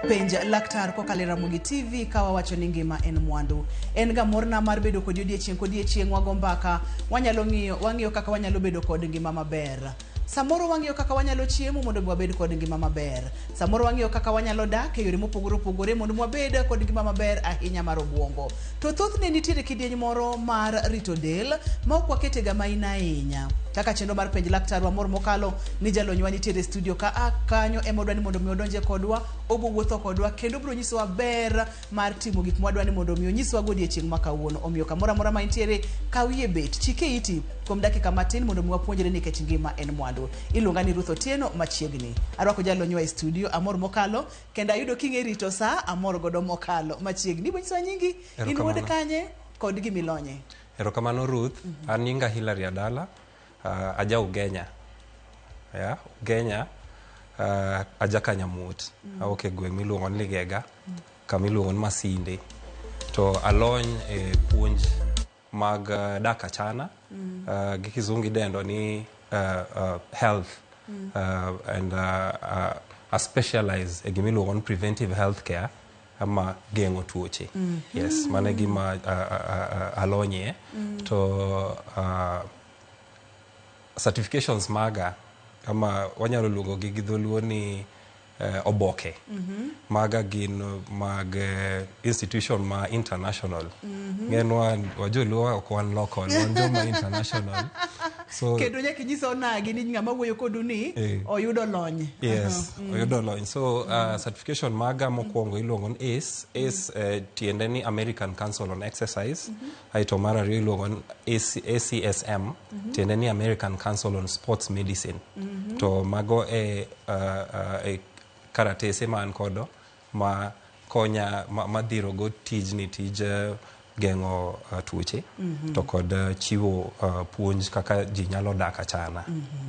Penj Laktar kokalo e Ramogi TV ka wawacho ni ngima en mwandu. En ga morna mar bedo kodi odiechieng' kodiechieng' wago mbaka, wanyalo ng'iyo, wang'iyo kaka wanyalo bedo kod ngima maber. Samoro wang'iyo kaka wanyalo chiemo mondo mi wabed kod ngima maber. Samoro wang'iyo kaka wanyalo dak e yore mopogore opogore mondo mi wabed kod ngima maber ahinya mar obuongo. To thothne nitiere kidieny moro mar rito del ma ok waketega maina ahinya. Kaka chenro mar Penj Laktar wamor mokalo ni jalonywa nitiere e studio ka a kanyo ema odwa ni mondo mi odonje kodwa, obo wuotho kodwa kendo obiro nyisowa ber mar timo gik mwadwa ni mondo mi onyiswa godiechieng' ma kawuono. Omiyo kamoro amora ma intiere, kaw yie bet, chike iti kuom dakika matin mondo mi wapuonjre nikech ngima en mwandu. Iluonga ni Ruth Otieno machiegni. Arwako jalonywa e studio, amor mokalo kendo ayudo king'e rito saa, amor godo mokalo machiegni. Ibo nyisowa nyingi, in wuod kanye kod gimilonye. Erokamano Ruth, an nyinga Hilary Adala, aja Ugenya. Yeah, Ugenya, aja Kanyamuot. Awuok e gweng' miluongo ni Ligega, kama iluongo ni Masinde. To alony e puonj mag dak achana, gi kizungu idendo ni health. And a specialize e gima iluongo ni preventive health care ama geng'o tuoche. Yes, mano e gima alonyie. To certifications maga ama wanyalo luongo gi gi dholuo ni oboke maga gin mag institution ma international. Ng'enwa wajoluo ok wan local, wan joma international. So Kendo nyaka inyis onagi ni ng'ama wuoyo kodu ni oyudo lony. Yes, oyudo lony. So certification maga mokwongo iluongo ni ACE. ACE tiende ni American Council on Exercise. Aeto mar ariyo iluongo ni AC, ACSM, tiende ni American Council on Sports Medicine. To mago e, e karatese ma an kodo ma konya ma dhiro go tijni tij geng'o tuoche to kod chiwo puonj kaka ji nyalo dak achana.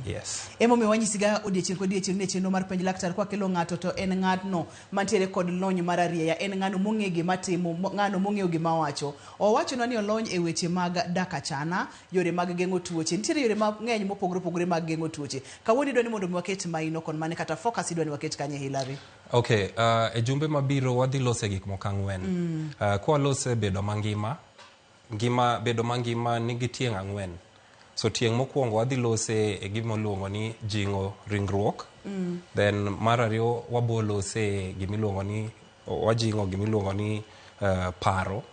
Yes. Emomiyo wanyisiga odiechieng' kodiechieng' ni e chenro mar Penj Laktar kwakelo ng'ato to en ng'atno mantiere kod lony mar arieya, en ng'ano mong'e gima timo, ng'ano mong'eyo gima owacho. Owachonwa ni olony e weche mag dak achana, yore mag geng'o tuoche. Nitiere yore mang'eny mopogore opogore mag geng'o tuoche. Kawuono idwa ni mondo mi waket maino kon mane kata focus idwa ni waket kanye Hilary? Okay, e jumbe mabiro wadhi lose gik moko ang'wen. Kwalose bedo mangima, ngima bedo mangima nigi tieng' ang'wen. So tieng' mokwongo wadhi lose e gima iluongo ni jing'o ringruok. Then mar ariyo wabo lose gima iluongo ni wajing'o gima iluongo ni paro.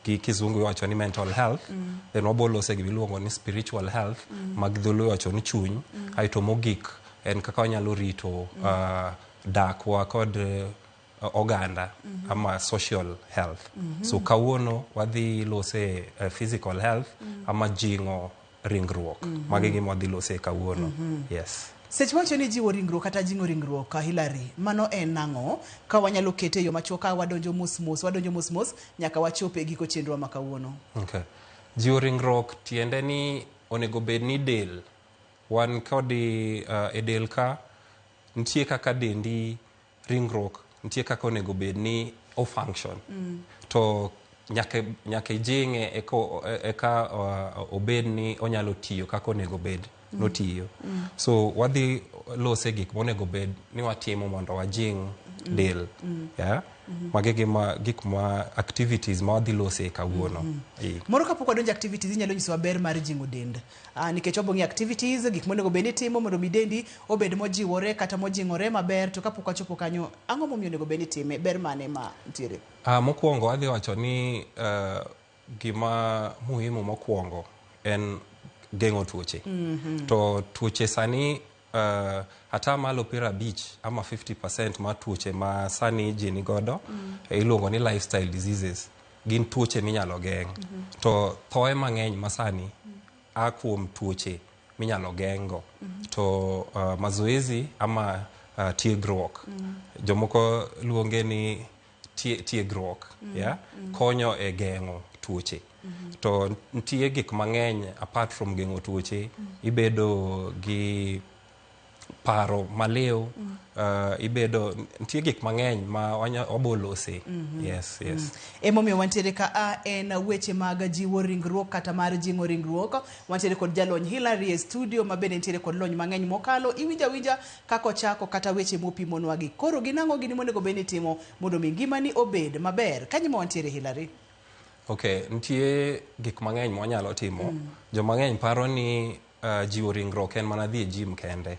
Gi kizungu iwacho ni mental health. Then wabo lose gima iluongo ni spiritual health. Ma gi dholuo iwacho ni chuny. Aeto mogik en kaka wanyalo rito dakwa kod oganda ama social health. So kawuono wadhi lose physical health ama jing'o ringruok. Magi gima wadhi lose kawuono. Yes. Seche mawacho ni jiwo ringruok kata jing'o ringruok, Hilary, mano en nang'o? Ka wanyalo kete e yo machuok ka wadonjo mos mos, wadonjo mos mos nyaka wachop e giko chenro ma kawuono. Okay. Jiwo ringruok tiende ni onego bed ni del wan kod e del ka nitie kaka dendi ringruok nitie kaka onego bed ni o function. To nyaka ijing'e eka obed ni onyalo tiyo kaka onego bed notiyo. So wadhi lose gik monego bed ni watimo mondo wajing' del. Yeah? Magi gima gik ma activities ma wadhi lose kawuono. Moro kapok wadonjo activities inyalo nyisowa ber mar jing'o dend. Nikech wabo ng'iyo activities, gik monego bed ni itimo mondo mi dendi obed mojiwore kata mojing'ore maber to kapok wachopo kanyo ang'o momiyo onego bed ni itime, ber mane ma nitiere? Mokwongo adhi wacho ni gima muhimu mokwongo en geng'o tuoche. To tuoche sani atamalo 50 ama 50% mar tuoche ma sani ji nigodo iluongo ni lifestyle diseases. Gin tuoche minyalo geng'. To thoe mang'eny masani a kuom tuoche minyalo geng'go. To mazoezi ama tiegruok. Jomoko luonge ni tiegruok, yeah? Konyo e geng'o tuoche. To nitie gik mang'eny apart from geng'o tuoche, ibedo gi paro maliw. Ibedo nitie gik mang'eny ma wabo lose. Yes. Emomiyo wantiere ka a en weche mag jiwo ringruok kata mar jing'o ringruok. Wantiere kod jalony Hillary e studio ma bende nitiere kod lony mang'eny mokalo. Iwinjo awinja kaka ochako kata weche mopimonwa gi. Koro gin ang'o gini monego bed ni itimo mondo mi ngimani obed maber? Kanye ma wantiere, Hillary? Ok, nitie gik mang'eny mwanyalo timo. Joma ng'eny paro ni jiwo ringruok en mana dhi e gym kende.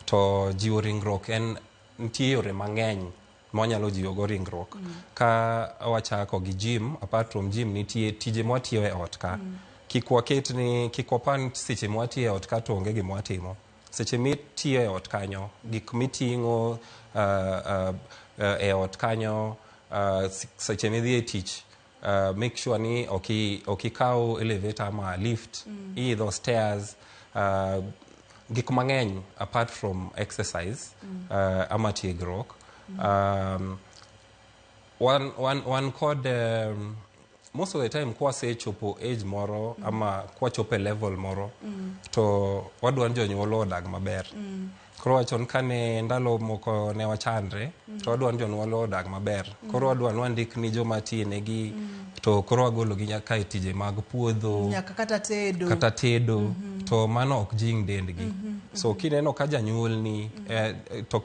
To jiwo ringruok en nitie yore mang'eny mwanyalo jiwo go ringruok. Ka wachako gi gym, apart from gym nitie tije mwatiyo e ot ka. Kik waket ni kik wapar ni seche mwatiyo e ot ka to onge gima watimo. Seche mitiyo e ot kanyo, gik miting'o e ot kanyo, seche midhi e tich, make sure ni ok ikaw elevator ama lift, iidho stairs, gik mang'eny apart from exercise ama tiegruok. Wan kod most of the time kwasechopo age moro ama kwachopo e level moro to wadwa ni jonyuol odag maber. Koro wachon kane ndalo moko ne wachandre to wadwa ni jonyuol odag maber. Koro wadwa ni wandik ni joma tiyenegi to koro wagologi nyaka e tije mag puodho nyaka kata tedo. Kata tedo to mano ok jing dendgi. So kineno ka janyuolni to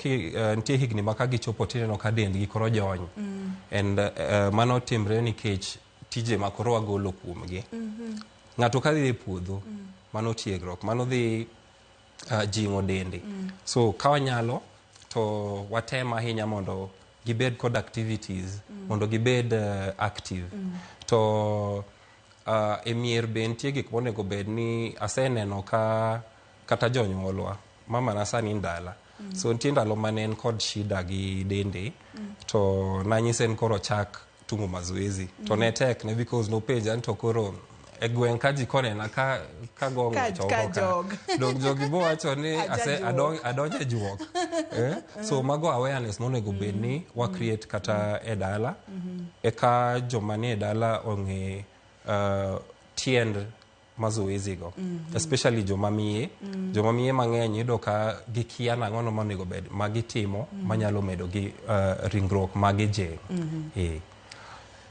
nitie higni ma ka gichopo tineno ka dendgi koro jony. And mano timre nikech tije ma koro wagolo kuomgi. Ng'ato ka dhi e puodho, mano tiegruok, mano dhi jing'o dende. So ka wanyalo to watem ahinya mondo gibed kod activities, mondo gibed active. To e mier be nitie gik monego bed ni aseneno ka kata jonyuolwa mama na sani ni dala. So nitie ndalo mane en kod shida gi dende to nanyise ni koro chak timo mazoezi to ne tek ne because nopenja ni to koro e gweng' ka ji konena ka go ng'wech oko ka ka jog. Dong jogi bowacho ni ase Ajajuok. adonjo e juok, eh? So mago awareness monego bed ni wa create kata e dala eka joma nie dala ong'e tiend mazoezi go, especially joma miye. Joma miye mang'eny iyudo ka gikia nang'ono monego bed ma gitimo manyalo medo gi ringruok magijing', eh.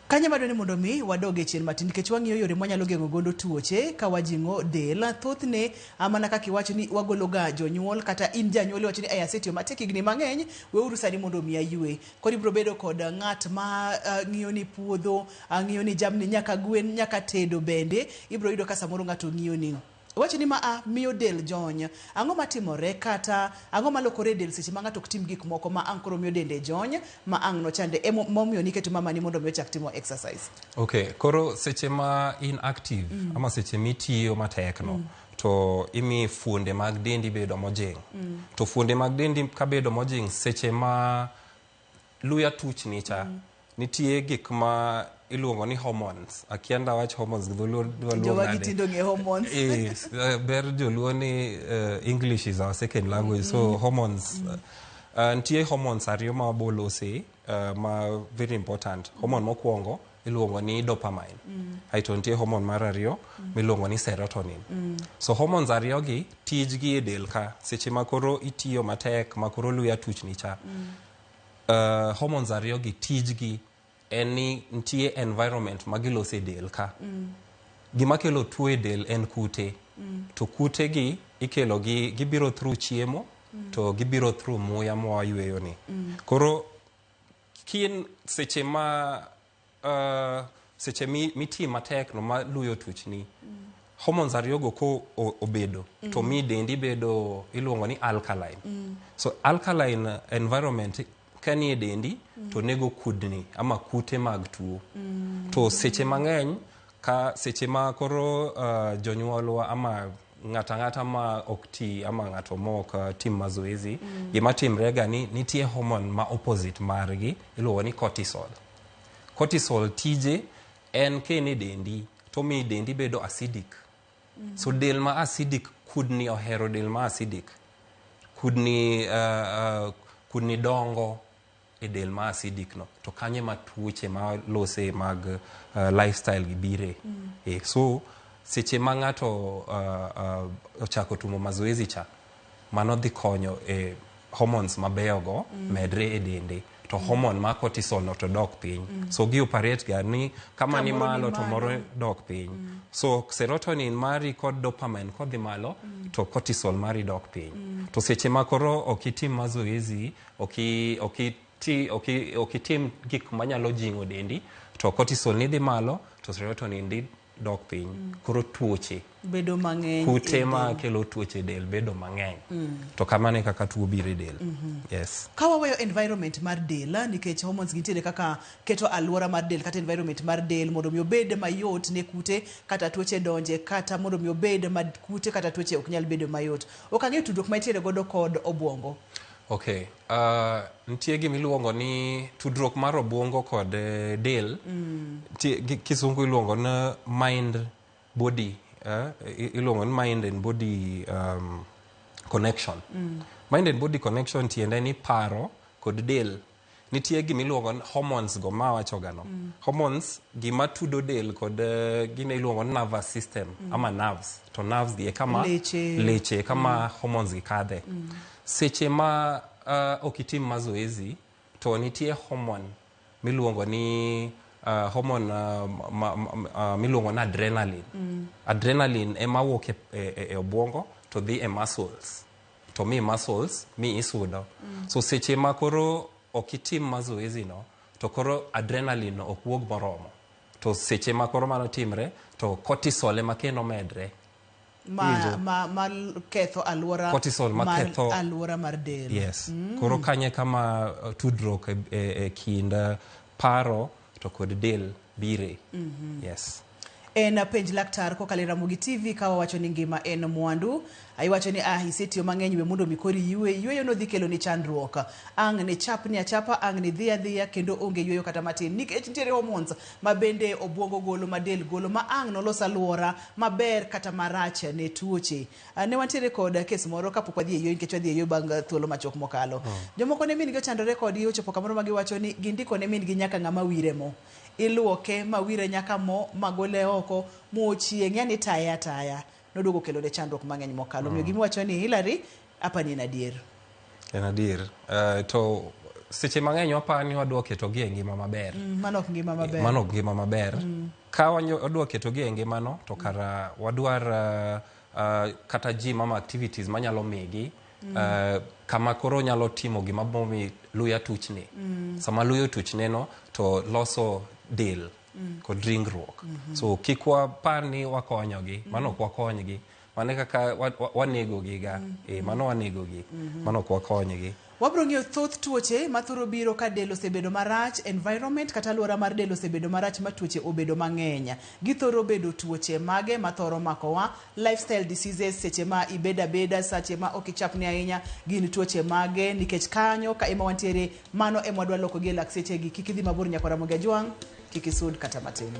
Kanyo madwa ni mondo mi wadog e chien matin nikech wang'iyo yore mwanyalo geng'o godo tuoche ka wajing'o del. Thothne mana kaka iwacho ni wagolo ga jonyuol kata in janyuol iwacho ni, "Ai, asetiyo matek higni mang'eny, weuru sani mondo mi aywe." Koro ibiro bedo kod ng'at ma ng'iyo ni puodho, ng'iyo ni jamni, nyaka gwen, nyaka tedo bende ibiro yudo ka samoro ng'ato ng'iyo ni. Iwacho ni ma a miyo del jony. Ang'o matimore kata ang'o malokore e del seche ma ng'ato ok tim gik moko ma ang' koro miyo dende jony ma ang' nochande emo momiyo niketo mamani mondo mi ochak timo exercise? Okay, koro seche ma in active ama seche mitiyo matek no to imi fuonde mag dendi bedo mojing'. To fuonde mag dendi kabedo mojing' seche ma luya tuchni cha nitie gik ma iluongo ni hormones. Akia ndawach hormones gi dholuo dwaluong Jowagi nade? tindo ng'e hormones. Ber joluo ni English is our second language, so hormones, nitie hormones ariyo ma wabolose ma very important. Hormone mokwongo iluongo ni dopamine, aeto nitie hormone mar ariyo miluongo ni serotonin. So hormones ariyo gi tijgi e del ka seche ma koro itiyo matek ma koro luya tuchni cha, hormones ariyo gi tijgi en ni nitie environment ma giloso e del ka. Gima kelo tuo e del en kute. To kute gi ikelo gi gibiro through chiemo to gibiro through muya mwayweyo ni. Koro kin seche ma seche mi matek no ma luyo tuchni, hormones ariyogo ko obedo to mi dendi bedo iluongo ni alkaline. So alkaline environment ka nie dendi to nego kudni ama kute mag tuo. To seche mang'eny ka seche ma koro jonyuolwa ama ng'ato ang'ata ma ok ti ama ng'ato ma ok tim mazoezi, gima timre ga ni nitie hormone ma opposite margi iluongo ni cortisol. Cortisol tije en ka en e dendi to mi dendi bedo acidic. So del ma acidic, kudni ohero del ma acidic. Kudni dongo e del ma acidic no to kanyo ema tuoche ma lose mag lifestyle gi bire. So seche ma ng'ato ochako timo mazoezi cha, mano dhi konyo e hormones mabeyogo medre e dende to hormone mar cortisol no to dok piny. So gi operate ga ni kama ni Kamoro ni malo to moro malo. dok piny. So serotonin mari kod dopamine kodhi malo to cortisol mari dok piny. To seche ma koro ok itim mazoezi, ok itim gik manyalo jing'o dendi, to cortisol ni dhi malo to serotonin dhi dok piny. Koro tuoche bedo mang'eny kute e ma del. kelo tuoche e del bedo mang'eny. To kamano e kaka tuo biro e del. Yes. Ka waweyo environment mar del, nikech hormones gintiere kaka keto alwora mar del kata environment mar del mondo mi obed mayot ne kute kata tuoche donje, kata mondo mi obed ma kute kata tuoche ok nyal bedo mayot. Ok ang'eyo tudruok mantiere godo kod obwongo. Okay. Nitie gima iluongo ni tudruok mar obwongo kod del. Nitie, kisungu iluongo ni mind body. Iluongo ni mind and body connection. Mind and body connection tiende ni paro kod del. Nitie gima iluongo ni hormones go ma awacho ga no. Hormones gima tudo del kod gima iluongo ni nervous system ama nerves. To nerves gi e kama Leche. leche e kama hormones gi kadhe. Seche ma ok itim mazoezi to nitie hormone miluongo ni hormone miluongo ni adrenaline. Adrenaline ema wuok e obwongo to dhi e muscles. To mi muscles mi isudo. So seche ma koro ok itim mazoezi no to koro adrenaline no ok wuog moromo. To seche ma koro mano timre to cortisol ema kendo medre. Ma ketho alwora Cortisol ma mar ketho alwora mar del. Yes. Koro kanye kama tudruok e kind paro to kod del bire. Yes. En penj laktar kokalo e Ramogi TV ka wawacho ni ngima en mwandu. Iwacho ni isetiyo mang'eny, we mondo mi koro iywe. Yweyo no dhi kelo ni chandruok. Ang' ne chapni achapa, ang' ne dhi adhiya kendo onge yweyo kata matin. Nikech nitiere hormones ma bende obwongo golo, ma del golo, ma ang' nolos alwora maber kata marach ne tuoche. Ne wantiere kod kes moro kapok wadhi e yweyo, nikech wadhi e yweyo bang' thuolo machuok mokalo. Jomoko ne min gi ochandore kodgi, ochopo kamoro ma giwacho ni gindiko ne min gi nyaka ng'ama wire mo. Iluoke ma wire nyaka mo, ma gole oko, mochieng', yani taye ataya. Noduogo kelo ne chandruok mang'eny mokalo. Omiyo gimiwacho ni Hillary, apani en adier. En adier. To seche mang'eny waparo ni wadwa ketogi e ngima maber. Mano ok ngima maber. Mano ok ngima maber. Ka wadwa ketogi e ngimano, to kara wadwar kata gym ama activities manyalo migi. Kama koro nyalo timo gima momi luya tuchni. Sama luya otuchne no, to loso del kod ringruok. So kik wapar ni wakonyogi, mano ok wakonygi. Mano e kaka wanegogi ga. Mano wanegogi. Mano ok wakonygi. Wabro ng'iyo thoth tuoche mathoro biro ka del osebedo marach, environment kata alwora mar del osebedo marach ma tuoche obedo mang'eny. Githoro bedo tuoche mage mathoro makowa, lifestyle diseases, seche ma ibedo abeda, seche ma ok ichapni ahinya, gin tuoche mage, nikech kanyo ka ema wantiere, mano ema wadwa loko gi e lak sechegi. Kik idhi mabor nyakwa Ramogi Ajwang', kik isud kata matin.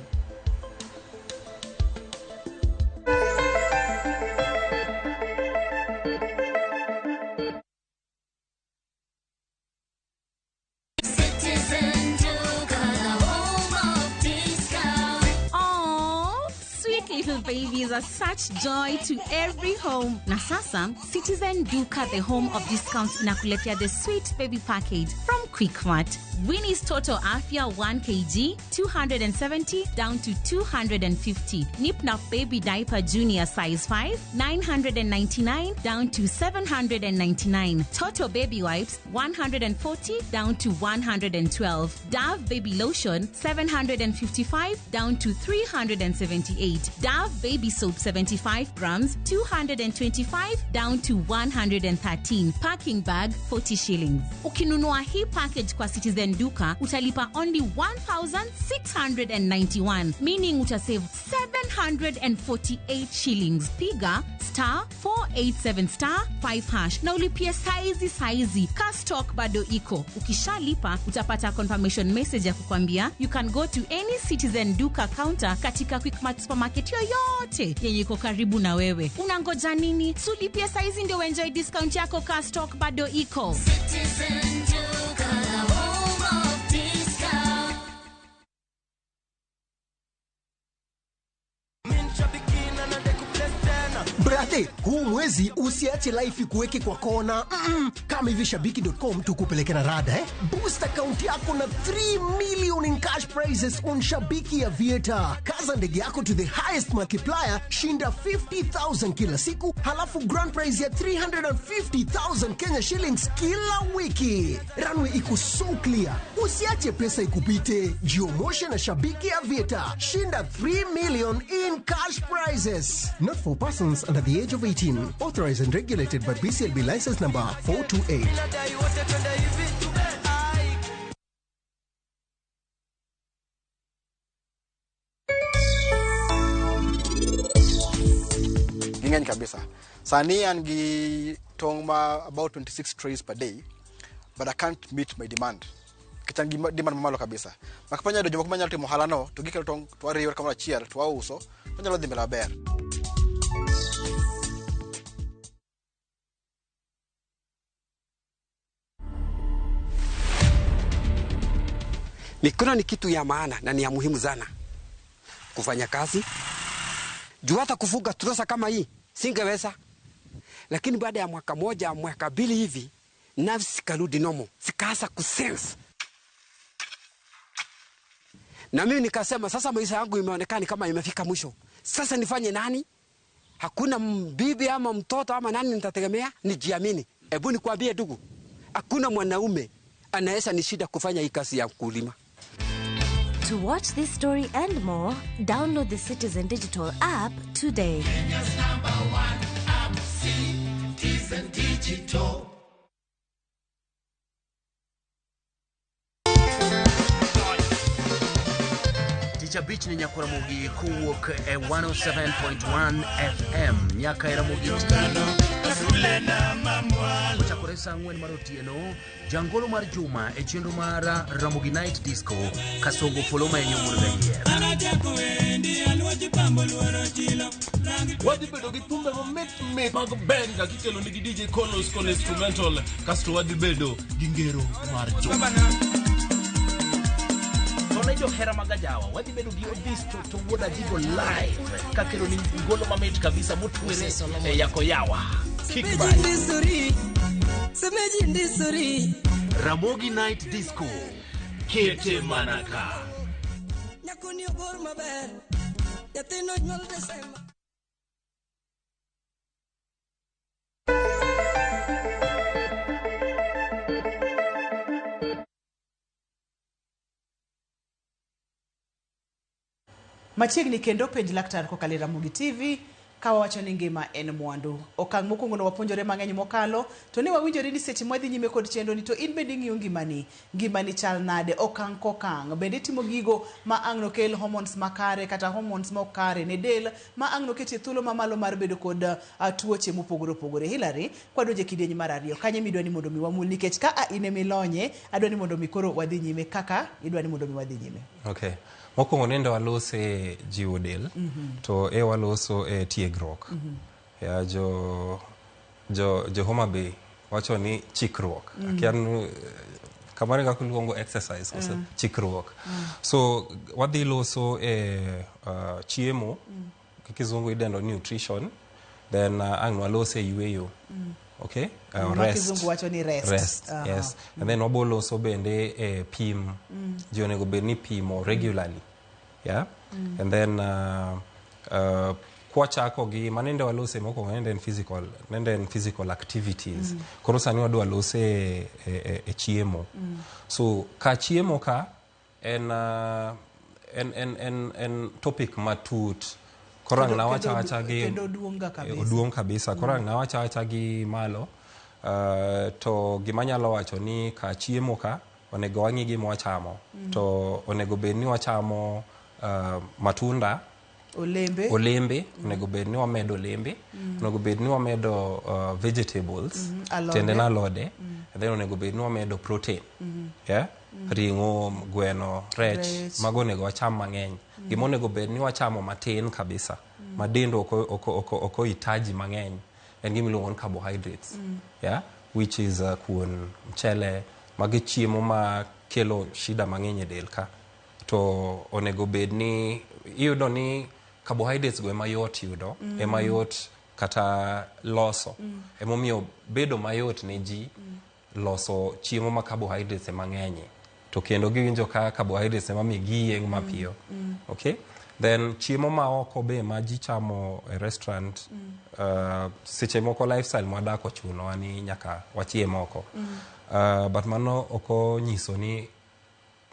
Citizen Duka, the home of discount. Aw, sweet little babies are such joy to every home. Na sasa, Citizen Duka, the home of discounts, inakuletea the sweet baby package from Quickmart. Winnie's Toto Afia 1 kg, 270 down to 250. Nip Nap Baby Diaper Junior size 5, 999 down to 799. Toto Baby Wipes, 140 down to 112. Dove Baby Lotion, 755 down to 378. Dove Baby Soap, 75 grams, 225 down to 113. Packing bag, 40 shillings. Ukinunua hii package kwa Citizen Duka, utalipa only 1,691, meaning utasave 748 shillings. Piga star 487 star 5 hash na ulipie saizi saizi. Ka stock bado iko. Ukishalipa utapata confirmation message ya kukwambia you can go to any Citizen Duka counter katika Quickmart supermarket yoyote yenye iko karibu na wewe. Unangoja nini? Sulipie saizi ndio enjoy discount yako ka stock bado iko. Citizen Duka, the home of discount. Brother, Hey, huu mwezi usiache life ikuweke kwa kona. Kama hivi shabiki.com tukupeleke na rada eh? Boost account yako na 3 million in cash prizes on Shabiki Aviator. Kaza ndege yako to the highest multiplier, shinda 50,000 kila siku, halafu grand prize ya 350,000 Kenya shillings kila wiki. Runway iko so clear. Usiache pesa ikupite. Jiomoshe na Shabiki Aviator. Shinda 3 million in cash prizes. Not for persons under the age of 18. Authorized and regulated by BCLB license number 428. Ging'eny kabisa. Sani an gi tong' ma about 26 trays per day, but I can't meet my demand. Nikech an gi demand mamalo kabisa. Mak mana yudo jomoko manyalo timo ohala no, to gikelo tong' to wariwo kamoro achiel to wauso, wanyalo dhi mbele maber. Mikono ni kitu ya maana na ni ya muhimu sana kufanya kazi. Juu hata kufuga trosa kama hii singeweza, lakini baada ya mwaka moja mwaka mbili hivi nafsi karudi nomo, sikaanza kusense na mimi nikasema sasa maisha yangu imeonekana kama imefika mwisho. Sasa nifanye nani? Hakuna bibi ama mtoto ama nani nitategemea, nijiamini. Hebu nikwambie ndugu, hakuna mwanaume anaweza nishida kufanya hii kazi ya kulima. To watch this story and more, download the Citizen Digital app today. Kenya's number one app, Citizen Digital. Tich abich ni nyako Ramogi kowuok e 107.1 FM nyaka e Ramogi ochakore saa ang'wen mar otieno. Jangolo mar juma e chenro mar Ramogi Night Disco Kasongo Foloma e Nyomur Gayier. Wadhi bedo gi thumbe mamit mit mag benga kikelo nigi DJ Kolos kon instrumental, kasto wadhi bedo gi ngero mar juma. To ne johera mag ajawa wadhi bedo gi Odisto to wuod Ajigo live kakelo ni ngolo mamit kabisa motwere e yako yawa. Kik Ramogi Night Disco kete manaka. Machiegni kendo penj laktar kokalo e Ramogi TV ka wawacho ni ngima en mwandu. Okang' mokwongo no wapuonjore mang'eny mokalo, to ne wawinjore ni seche mwadhi nyime kod chenro ni to in bende ing'iyo ngimani. Ngimani chal nade okang' kokang'. Bende itimo gigo ma ang' nokel hormones makare kata hormones ma ok kare ne del ma ang' noketie thuolo mamalo mar bedo kod tuoche mopogore opogore. Hillary, kwadonjo e kidieny mar ariyo, kanye midwa ni mondo mi wamul nikech ka a in emilonye, adwa ni mondo mi koro wadhi nyime kaka idwa ni mondo mi wadhi nyime. Okay. Mokwongo nende walose jiwo del, to e waloso e tiegruok. Ya jo Homa Bay wacho ni chikruok. Akia ni kamano kaka iluongo exercise kose chikruok. So wadhi loso e chiemo, kizungu idendo nutrition, then ang' walose yweyo. Okay? Rest. Kizungu wacho ni rest. Rest, yes. And then wabo loso bende e pim. Ji onego bed ni pimo regularly. Yeah? And then kwachako gi manende walose mokwongo nende en physical activities. Koro sani wadwa lose e chiemo. So ka chiemo ka en topic matut. Koro ang' nawacha wacha gi kendo oduong' kabisa. Oduong' kabisa. Koro ang' nawacha wacha gi malo to gima anyalo wacho ni ka chiemo ka onego wang'i gima wachamo. To onego bed ni wachamo matunda, olembe, onego bed ni wamedo olembe, onego bed ni wamedo vegetables, tiende na alode, and then onego bed ni wamedo protein. Yeah? Ring'o, gweno, rech, mago onego wacham mang'eny. Gima onego bed ni wachamo matin kabisa, ma dend ok ohitaji mang'eny, en gima iluongo ni carbohydrates. Yeah? Which is kuon, mchele, magi chiemo ma kelo shida mang'eny e del ka. To onego bed ni iyudo ni carbohydrates go ema yot yudo, ema yot kata loso. Emomiyo bedo mayot ne ji loso chiemo ma carbohydrates ema ng'enye. To kendo giwinjo ka carbohydrates ema mi giyieng' mapiyo. Okay? Then chiemo ma oko be ma ji chamo e restaurant, seche moko lifestyle mwadak ochunowa ni nyaka wachiem oko. But mano ok onyiso ni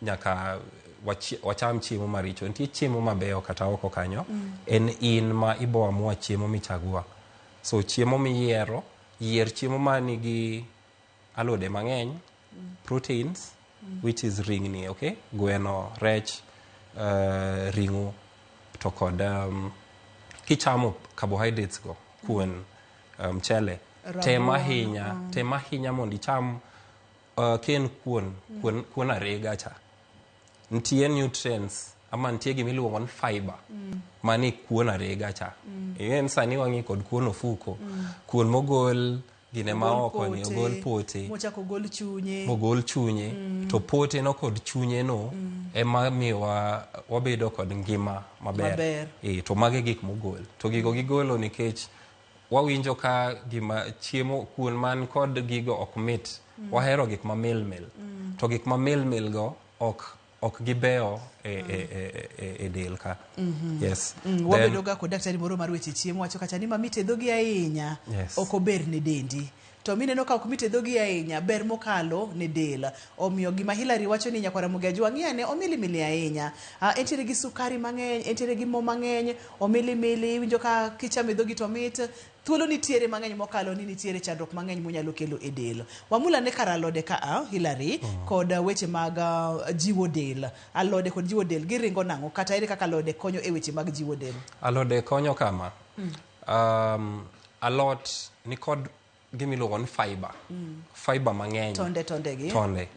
nyaka wacham chiemo maricho. Nitie chiemo mabeyo kata oko kanyo. En in ma ibo amua chiemo michagua. So chiemo miyiero, yier chiemo manigi alode mang'eny, proteins, which is ringni, okay? Gweno, rech, ring'o, to kod kichamo carbohydrates go, kuon, mchele, tem Rabuon, ahinya, tem ahinya mondo icham ka en kuon, kuon arega cha. Nitie nutrients ama nitie gimiluongo ni fiber mani kuon arega cha. Ing'e sani wang'i kod kuon ofuko. Kuon mogol gine ma oko ni ogol pote. Mochako ogol chunye. Mogol chunye. To pote no kod chunye no ema miyowa wabedo kod ngima maber. Maber. To mage gik mogol. To gigo gigolo nikech wawinjo ka gima chiemo kuon man kod gigo ok mit. Wahero gik ma mil mil. To gik ma mil mil go ok gibeyo e del ka. Yes. Wabedo ga kod daktari moro mar weche chiemo wacho kacha ni mamit e dhogi ahinya ok ober ne dendi. To mineno ka ok mit e dhogi ahinya ber mokalo ne del. Omiyo gima Hillary wacho ni nyakwara Ramogi Ajwang' ng'i ane omilimili ahinya. Entiere gi sukari mang'eny, entiere gi mo mang'eny, omilimili, iwinjo ka kichamo e dhogi to mit. Thuolo nitiere mang'eny mokalo ni nitiere chandruok mang'eny monyalo kelo e del. Wamul ane kar alode ka Hillary, kod weche mag jiwo del. Alode kod jiwo del giringo nang'o? Kata ere kaka alode konyo e weche mag jiwo del? Alode konyo kama. Alot nikod gimiluongo ni fiber. Fiber mang'eny. Tonde gi. Tonde.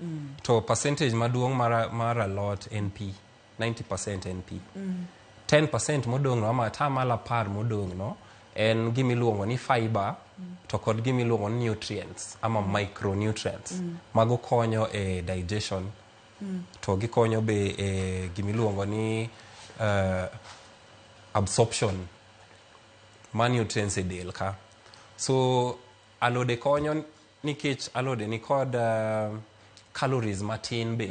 To percentage maduong' mar alot en pi. 90% en pi. 10% modong' no ama atamalo 10 modong' no en gimiluongo ni fiber to kod gimiluongo ni nutrients ama micronutrients. Mago konyo e digestion. To gikonyo be e gimiluongo ni absorption mar nutrients e del ka. So alode konyo nikech alode ni kod calories matin be.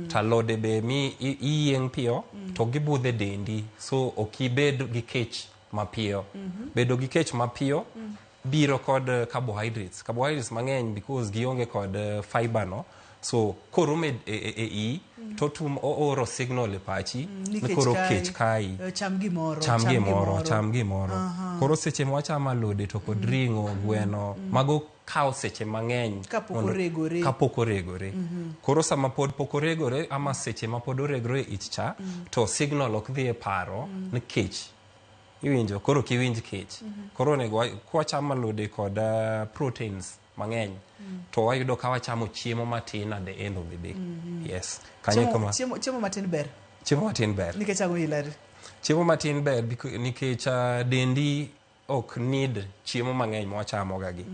To alode be mi iyieng' piyo to gibudho e dendi. So ok ibed gi kech mapiyo. Bedo gi kech mapiyo biro kod carbohydrates. Carbohydrates mang'eny because gionge kod fiber no. So koromo e iyi to tum ooro signal e pachi ni koro kech kai. Cham gimoro. Cham gimoro. Koro seche mwachamo alode to kod ring'o, gweno, mago kawo seche mang'eny kapok oregore. Koro sama pod pok oregore ama seche ma pod oregore e ich cha, to signal ok dhi e paro ni kech. Iwinjo, koro kiwinj kech. Koro onego kwachamo alode kod proteins mang'eny, to wayudo ka wachamo chiemo matin at the end of the day. Yes. Chiemo matin ber. Chiemo matin ber. Nikech ang'o, Hillary? Chiemo matin ber nikech dendi ok need chiemo mang'eny mwachamo ga gi.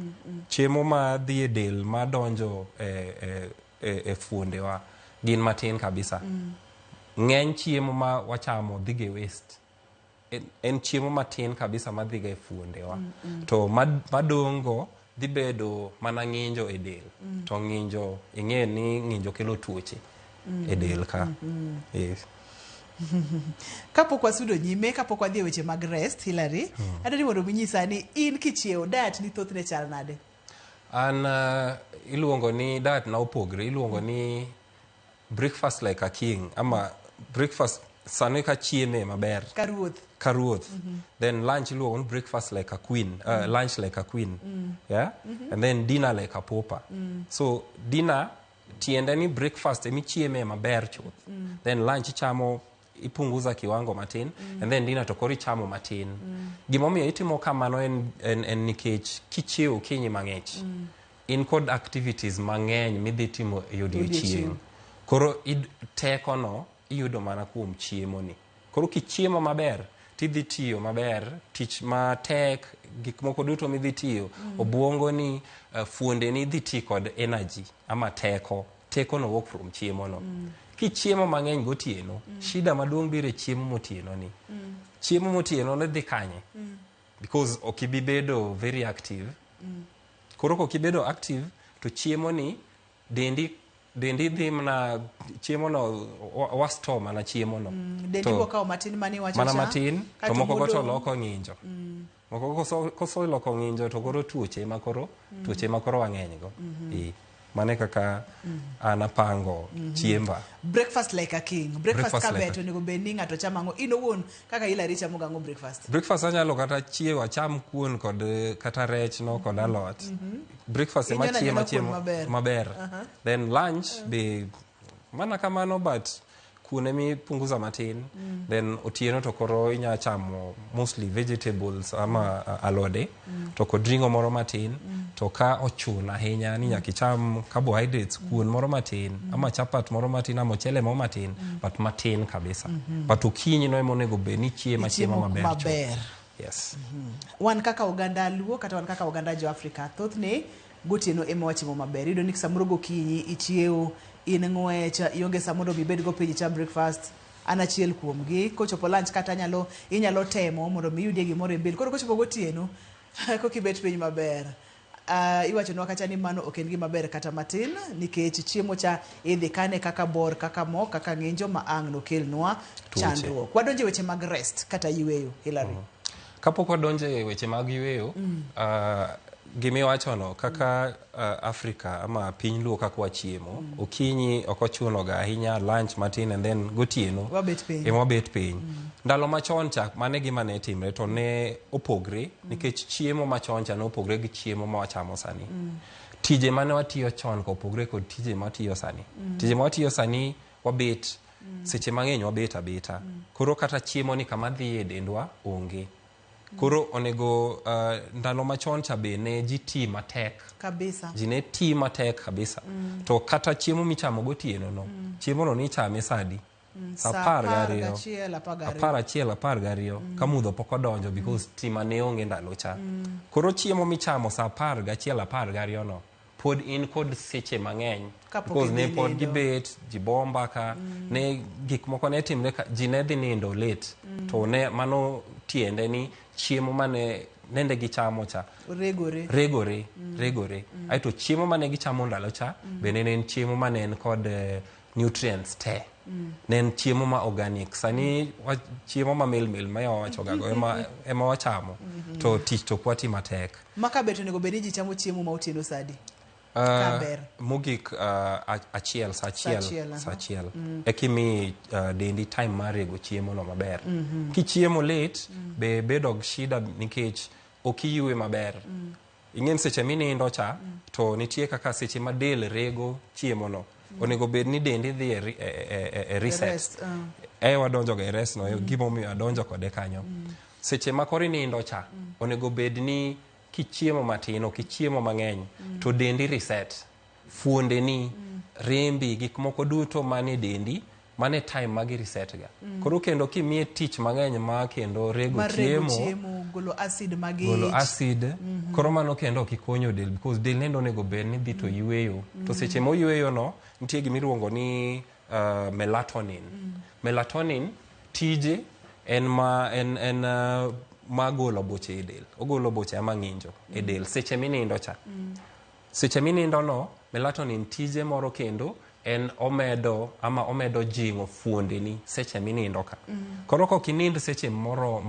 Chiemo ma dhi e del madonjo e fuondewa gin matin kabisa. Ng'eny chiemo ma wachamo dhi ga waste. En chiemo matin kabisa madhi ga e fuondewa. To madongo dhi bedo mana ng'injo e del. To ng'injo, ing'e ni ng'injo kelo tuoche e del ka. Yes. Kapok wasudo nyime, kapok wadhi e weche mag rest, Hillary, adwaro ni mondo minyisa ni in kichiewo diet ni thothne chal nade? An iluongo ni diet na opogre, iluongo ni breakfast like a king ama breakfast sani ka chieme maber. Ka ruoth. Ka ruoth. Then lunch iluongo ni breakfast like a queen, lunch like a queen. Yeah? And then dinner like a pauper. So dinner tiende ni breakfast emichieme maber chuth. Then lunch ichamo ipunguza kiwango matin, and then dinner to koro ichamo matin. Gimomiyo itimo kamano en nikech kichiewo okinyi mang'ich, in kod activities mang'eny midhi timo e odiochieng'. Koro tekono iyudo mana kuom chiemo ni. Koro kichiemo maber, tidhi tiyo maber, tich matek, gik moko duto midhi tiyo, obuongo ni, fuonde ni dhi ti kod energy ama teko. Teko no wuok from chiemo no. Kichiemo mang'eny gotieno, shida maduong' biro e chiemo motieno ni. Chiemo motieno ne dhi kanye? Because ok ibi bedo very active. Koro kok ibedo active to chiemo ni dendi dendi dhi mana chiemo no wa store mana chiemo no. Dendi To- bo kawo matin mane iwacho mana cha, matin to kaeto moko go to modong'. loko ng'injo. Moko koso loko ng'injo to koro tuoche ema koro tuoche ema koro wang'eny go. Eh, mano e kaka an apango chiemba. Breakfast like a king. Breakfast Breakfast ka like ber a- to onego bed ni ng'ato chamo ang'o? In owuon kaka Hillary chamo gang'o breakfast? Breakfast anyalo kata chiewo acham kuon kod kata rech no kod alot. Breakfast ema Inyono chiemo anyono kuon achiemo maber. maber. Then lunch be mana kamano but kuon emipunguza matin. Then otieno to koro inya chamo mostly vegetables ama alode to kod ring'o moro matin. To ka ochuno ahinya ni nyaka icham carbohydrates, kuon moro matin ama chapat moro matin ama mchele moro matin, but matin kabisa. But okinyi no ema onego bed ni chiemo achiema Ichiemo maber chuth. maber. Yes. Wan kaka oganda Luo kata wan kaka oganda jo Afrika, thothne gotieno ema wachiemo maber. Iyudo ni samoro gokinyi ichiewo, in ng'wech, ionge saa mondo mi ibed go piny icham breakfast. An achiel kuomgi. Kochopo lunch kata anyalo, inyalo temo mondo mi iyudie gimoro e mbele. Koro kochopo gotieno, koka ibet piny maber. Iwachonwa kacha ni mano ok en gima ber kata matin nikech chiemo cha idhi kane kaka bor, kaka mo, kaka ng'injo ma ang' nokelnwa Tuoche. chandruok. Wadonjo e weche mag rest kata yueyo, Hillary. Kapok wadonjo e weche mag yueyo, gimiwachono kaka Afrika ama piny Luo kaka wachiemo, okinyi ok ochuno ga ahinya, lunch matin and then gotieno Wabet piny. ema wabet piny. Ndalo machon cha mano e gima ne timre to ne opogre nikech chiemo machon cha ne opogre gi chiemo ma wachamo sani. Tije mane watiyo chon ka opogre kod tije ma watiyo sani. Tije ma watiyo sani wabet seche mang'eny wabet abeta. Koro kata chiemo ni kama dhi e dendwa onge. Koro onego ndalo machon cha be ne ji ti matek. Kabisa. Ji ne ti matek kabisa. To kata chiemo michamo gotieno no, chiemo no nichame sa adi? Sa Sa 12. 11, 12. 11, 12 ka mudho pok odonjo because stima ne onge ndalo cha. Koro chiemo michamo sa 11, 12 no pod in kod seche mang'eny Kapok because ne idhi pod nindo. gibet ji bo mbaka ne gik moko ne timre ka ji ne dhi nindo late to ne mano tiende ni chiemo mane nende gichamo cha Regore. regore regore. Aeto chiemo mane gichamo ndalo cha bende ne en chiemo mane en kod nutrients te. Ne en chiemo ma organic. Sani chiemo ma mil mil ma wawacho gago ema wachamo to tich to ok wati matek. Ma ka bet onego bed ni ji chamo chiemo ma otieno sa adi? Ka ber. Mogik achiel, sa achiel, achiel, aha. sa achiel. Eka imi dendi time mar rego chiemo no maber. Kichiemo late be bedo gi shida nikech ok iywe maber. Ing'e ni seche minindo cha to nitie kaka seche ma del rego chiemo no. Onego bed ni dendi dhi e reset. Rest, E wadonjo ga e rest no, e gimomiyo adonjo kode kanyo. Seche ma koro inindo cha, onego bed ni kichiemo matin ok ichiemo mang'eny to dendi reset. Fuondeni, rembi, gik moko duto manie dendi, mane time ma gi reset ga. Koro kendo kimiye tich mang'eny ma kendo rego Mar rego chiemo, chiemo, golo acid magich. Golo acid, koro mano kendo ok ikonyo del because del nendo onego bed ni dhi to yueyo. To seche moyueyo no, nitie gimiluongo ni melatonin. Melatonin tije en ma en ma golo boche e del. Ogolo boche ama ng'injo e del seche minindo cha. Seche minindo no, melatonin tije moro kendo en omedo ama omedo jing'o fuondeni seche minindo ka. Koro kok inind seche moro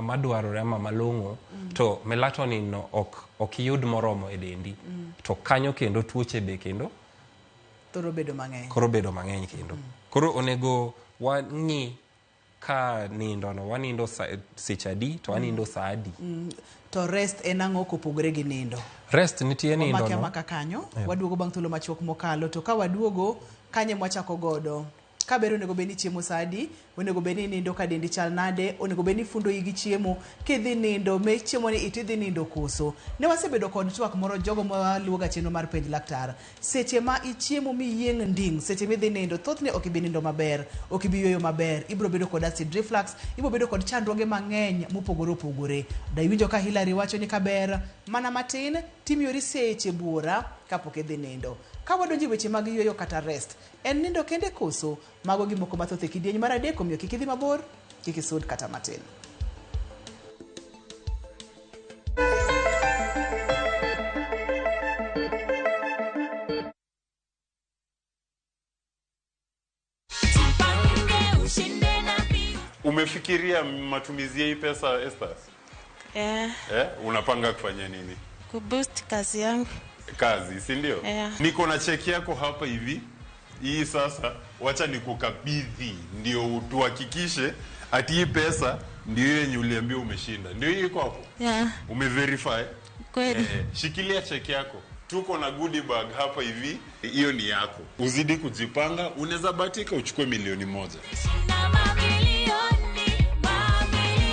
madwarore ama malong'o, to melatonin no ok iyud moromo e dendi. To kanyo kendo tuoche be kendo Thoro bedo mang'eny. Koro bedo mang'eny kendo. Koro onego wang'i ka nindo no wanindo seche adi to wanindo sa adi. To rest en ang'o kopogore gi nindo? Rest nitie nindo Wamake no. amaka kanyo, waduogo bang' thuolo machuok mokalo. To ka waduogo, kanye mwachako godo? Ka ber onego bed ni chiemo sa adi, onego bed ni nindo ka dendi chal nade, onego bed ni fundo igi chiemo, kidhi nindo, me chiemo ni itidhi nindo koso. Ne wasebedo kod twak moro jogo maluwoga chenro mar penj laktar. Seche ma ichiemo miyieng' nding', seche midhi nindo, thothne ok ibi nindo maber, ok ibi yueyo maber, ibiro bedo kod acid reflux, ibiro bedo kod chandruoge mang'eny mopogore opogore. Da iwinjo ka Hillary wacho ni kaber mana matin, timiyori seche buora kapok idhi nindo. Ka wadonjo e weche mag yueyo kata rest, en nindo kende koso? Mago gi moko mathoth e kidieny mar adek, omiyo kik idhi mabor, kik isud kata matin. Umefikiria matumizi ya hii pesa, Esther? Yeah. Eh, unapanga kufanya nini? Kuboost kazi yangu. Kazi, si ndio? Yeah. Niko na cheki yako hapa hivi. Hii sasa wacha nikukabidhi ndio tuhakikishe ati hii pesa ndio yenye uliambiwa umeshinda. Ndio hii iko hapo. Yeah. Umeverify? Kweli. Eh, shikilia cheki yako. Tuko na goodie bag hapa hivi, hiyo ni yako. Uzidi kujipanga, unaweza bahatika uchukue 1 milioni. Mamilioni, mamilioni.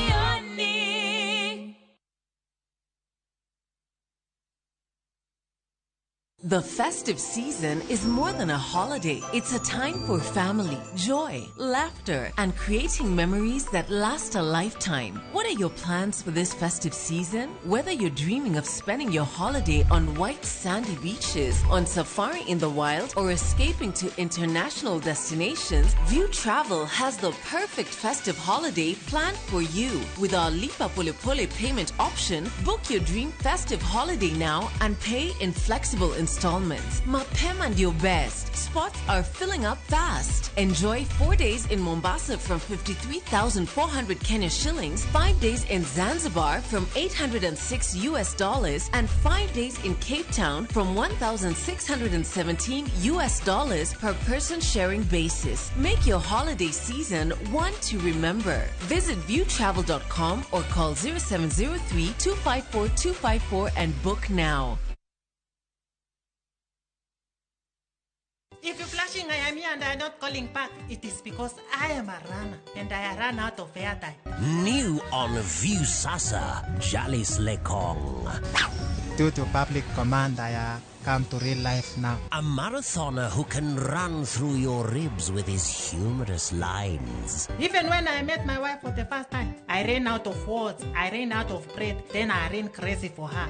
The festive season is more than a holiday. It's a time for family, joy, laughter, and creating memories that last a lifetime. What are your plans for this festive season? Whether you're dreaming of spending your holiday on white sandy beaches, on safari in the wild, or escaping to international destinations, View Travel has the perfect festive holiday planned for you. With our Lipa Pole Pole payment option, book your dream festive holiday now and pay in flexible installments. Mapema and your best. Spots are filling up fast. Enjoy 4 days in Mombasa from 53,400 Kenya shillings, 5 days in Zanzibar from 806 US dollars, and 5 days in Cape Town from 1,617 US dollars per person sharing basis. Make your holiday season one to remember. Visit viewtravel.com or call 0703 254 254 and book now. If you're flashing I am here and I'm not calling back, it is because I am a runner and I run out of airtime. New on Viusasa, Jalis Lekong. Due to public command, I come to real life now. A marathoner who can run through your ribs with his humorous lines. Even when I met my wife for the first time, I ran out of words, I ran out of breath, then I ran crazy for her.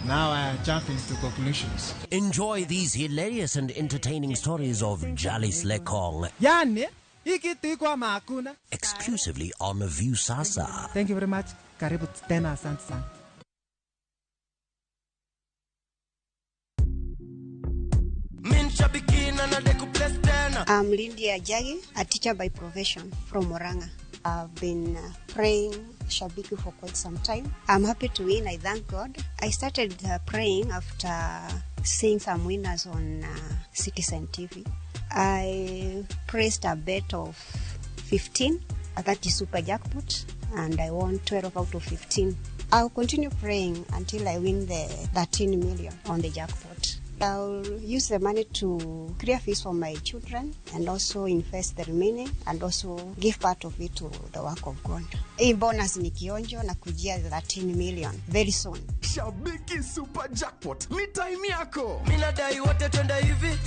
Now I am jumping to conclusions. Enjoy these hilarious and entertaining stories of Jalis Lekong Yani, hii kitu iko ama hakuna? Exclusively on Viusasa. Thank you very much. Karibu tena, asante sana. I'm Lydia Jagi, a teacher by profession from Murang'a. I've been praying Shabiki for quite some time. I'm happy to win. I thank God. I started praying after seeing some winners on Citizen TV. I pressed a bet of 15, that is super jackpot, and I won 12 out of 15. I'll continue praying until I win the 13 million on the jackpot. I'll use the money to clear fees for my children and also invest the remaining and also give part of it to the work of God. Hii bonus ni kionjo na kujia 13 million very soon. Shabiki Super Jackpot ni time yako. Minadai wote twende hivi.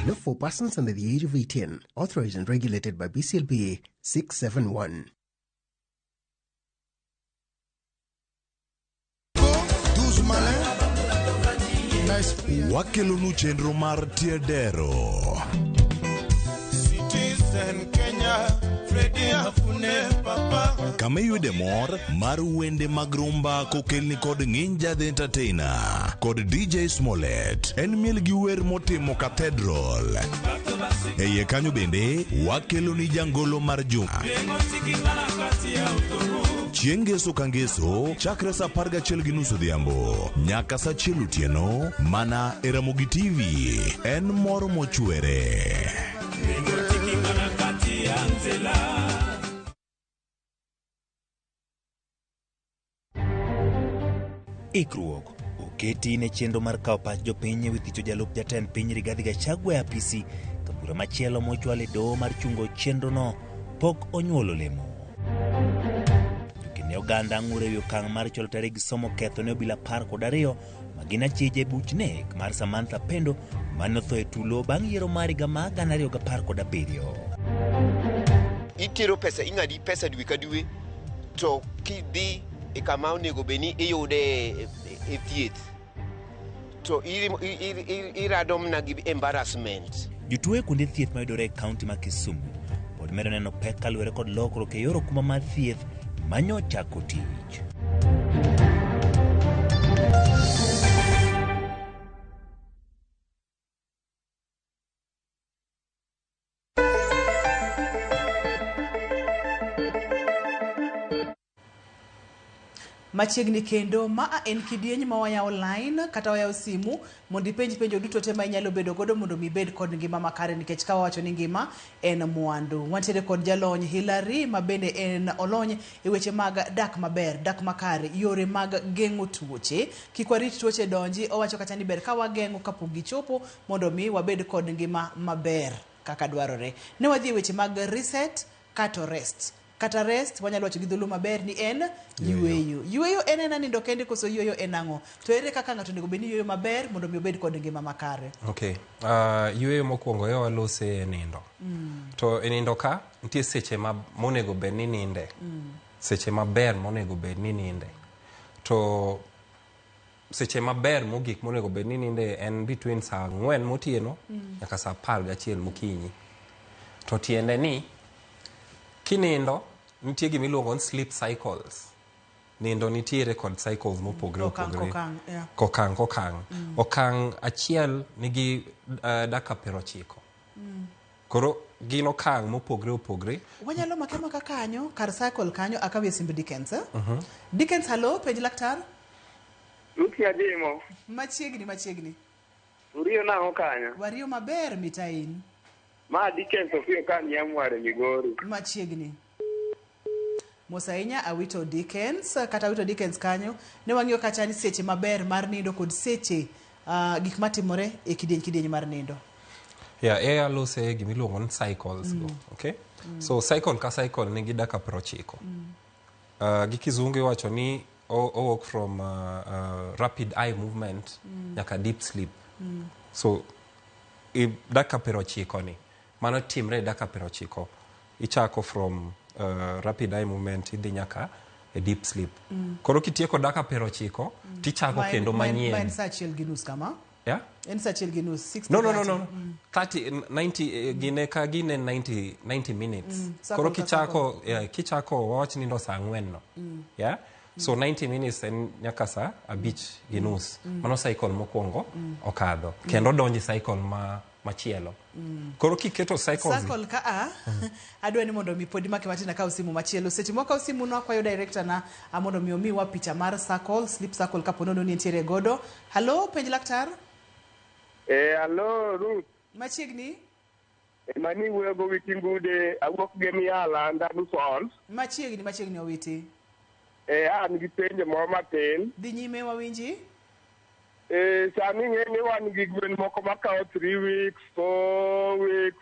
Not for persons under the age of 18. Authorized and regulated by BCLBA 671. 12 malin. Wakelonu chenro mar Tiedero. Citizen Kenya, Freddy Afune Papa. Kama iyude mor mar wende mag rumba kokelni kod Nginja the Entertainer kod DJ Smollett en miel gi wer motimo Cathedral. E iye kanyo bende wakeloni jangolo mar juma. Chieng' ngeso ka ngeso chakre sa 11:30 odhiambo nyaka sa 1 otieno mana e Ramogi TV en mor mochwere. Ikruok oketi ne chenro mar kawo pach jopiny ewi thicho jalup jatend piny Rigathi Gachagua e apisi ka bura machielo mochwal e doho mar chungo chenrono pok onyuolo olemo. Ne oganda ng'ur ewi okang' mar chwalo tarik somo ketho ne obila 12 ma gin achije buch nek mar Samantha Pendo mane otho e tulo bang' yiero mar higa mar 2017. Itero pesa, ing'adi pesa dwe ka dwe, to kidhi e kama onego bed ni iyude e thieth to irado mana gi embarrassment. Jotuo e kuonde thieth mayudore e kaunti ma Kisumu pod medo neno pek kaluwore kod lokruok e yor okumba mar thieth manyochako tich. Machiegni kendo maa en kidieny ma wayawo line kata wayawo simu mondo ipenj penjo duto te ma inyalo bedo godo mondo mi ibed kod ngima makare nikech ka wawacho ni ngima en mwandu. Wantiere kod jalony Hillary ma bende en olony e weche mag dak maber, dak makare, yore mag geng'o tuoche. Kik warit tuoche donji, owacho kata ni ber ka wageng'o kapok gichopo mondo mi wabed kod ngima maber kaka dwarore. Ne wadhi e weche mag reset kato rest. Kata rest wanyalo wacho gi dholuo maber ni en yueyo. Yueyo en ena nindo kende koso yueyo en ang'o? To ere kaka ng'ato onego bed ni yueyo maber mondo mi obed kod ngima makare? Okay. Yueyo mokwongo e walose e nindo. To e nindo ka nitie seche ma monego bed ni ninde. Seche maber monego bed ni ninde. To seche maber mogik monego bed ni ninde en between saa 4 motieno nyaka saa 11 mokinyi. To tiende ni kinindo nitie gima iluongo ni sleep cycles. Nindo nitiere kod cycles mopogre Okang' opogre. kokang', yeah. Kokang' kokang'. Okang' achiel nigi dakika 90. Koro gin okang' mopogre opogre. Wanyalo make maka kanyo, kar cycle kanyo, akawie simb Dickens. Eh? Dickens, hello, penj laktar. Ruth Adimo, Machiegni, machiegni. uriyo nang'o kanyo? Wariyo maber mitain. Ma Dickens Opiyo ka Nyamware Migori. Machiegni. Mos ahinya awito Dickens, kata awito Dickens kanyo. Ne wang'iyo kacha ni seche maber mar nindo kod seche gik matimore e kidieny kidieny mar nindo. Yeah, e alose gima iluongo ni cycles go. Okay? So cycle ka cycle nigi dakika 90. Gi kizungu iwacho ni owuok from rapid eye movement nyaka deep sleep. So i dakika 90 ni mano timre e dakika 90 ichako from rapid eye movement idhi nyaka e deep sleep. Koro kitieko dakika 90 tichako kendo Ma en manyien. saa 1:30 kama. Yeah? En saa 1:30, 6 No. 30, 90, gine ka gine 90 minutes. Cycle Koro ka kichako, yeah, kichako wawach nindo saa 4 no. Yeah? So 90 minutes en nyaka saa 5:30. Mano cycle mokwongo okadho. Kendo donji cycle ma machielo. Koro kiketo cycles Cycle ka a adwa ni mondo mi podi make matin akaw simu machielo. Seche mwakaw simu no akwayo director na mondo mi omiwa picha mar cycle, sleep cycle kapo nono ni entiere godo. Hello, penj laktar. Hello Ruth. Machiegni. Mani wuoyo go Witi Ngude, awuok gi Miala Ndanu Falls. Machiegni, machiegni Owiti. An gi penjo moro matin. Dhi nyime wawinji. Sani ng'e ni wan gi gwen moko makawo 3 weeks, 4 weeks,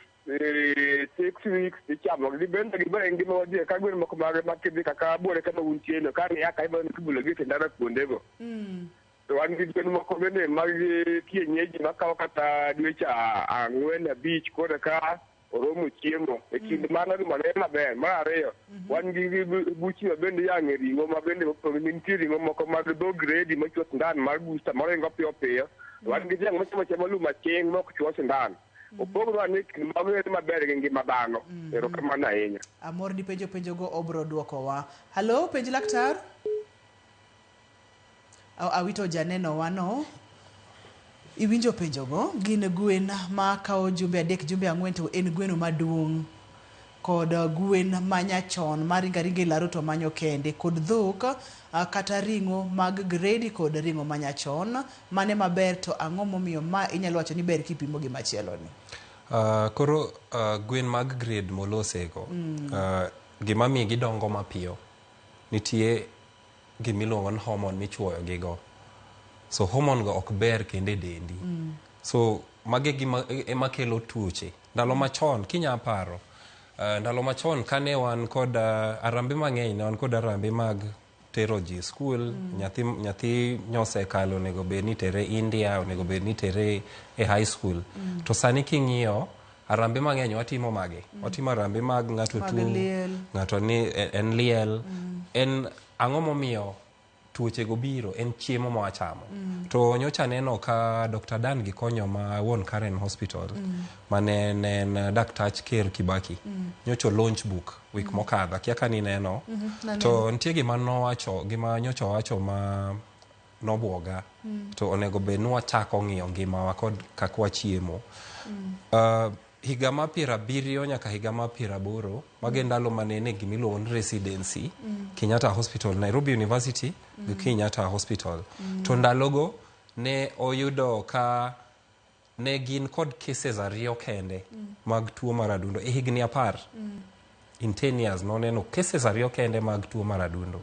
6 weeks ichamo gi bende giber e ngima wadhier ka gwen moko mag makidhi kaka buore kama untie no ka niya ka ibiro ni kibulo gi e ndara kuondego. To wan gi gwen moko bende mag kienyeji makawo kata dweche 4 5 koro ka oromo chiemo. E kind mano gima ne maber. Mar ariyo, wan gi buchi ma bende iyang'e ring'o ma bende opogore. Nitie ring'o moko mag dho gredi machuo sindan mar booster moringo piyo piyo. Wan gi dhiang' machamo achama lum aching' mok chuo sindan. Opogore ane kind mago ere maber gi ngima dhano. Erokamano ahinya. Amor ni penjo penjogo obro duokowa. Hello, penj laktar. Awito janeno wano. Iwinjo penjogo, gin gwen ma kawo jumbe 3 jumbe 4 to en gweno maduong' kod gwen manyachon maringo aringa e laro to manyo kende kod dhok kata ring'o mag gredi kod ring'o manyachon mane maber to ang'o momiyo ma inyalo wacho ni ber kipimo gi machielo ni? Koro gwen mag grade molosego, gima miyo gidongo mapiyo nitie gimiluongo ni hormone michuoyo gigo. So hormone go ok ber kendo e dendi. So magi gima ema kelo tuoche. Ndalo machon kinya paro, ndalo machon kane wan kod arambe mang'eny, ne wan kod arambe mag tero ji skul, nyathi nyosekalo onego bed ni tere India, onego bed ni tere e high school. To sani king'iyo arambe mang'eny watimo mage. Watimo arambe mag ng'ato Mag tuo, liel. ng'ato ni en liel. En ang'o momiyo tuoche go biro en chiemo ma wachamo. To nyocha neno ka Dr. Dan Gikonyo ma wuon Karen Hospital, mane ne en daktach Ker Kibaki, nyocha launch book week mokadho, akia ka nineno. Naneno. To nitie gima nowacho, gima nyocha owacho ma nobwoga. To onego bed ni wachako ng'iyo ngimawa kod kaka wachiemo. Higa ma 70 nyaka higa ma 80, mago e ndalo mane en e gimiluongo ni residency, Kenyatta Hospital, Nairobi University gi Kenyatta Hospital. To ndalogo ne oyudo ka ne gin kod cases 2 kende mag tuo mar adundo e higni 10. In 10 years noneno cases 2 kende mag tuo mar adundo.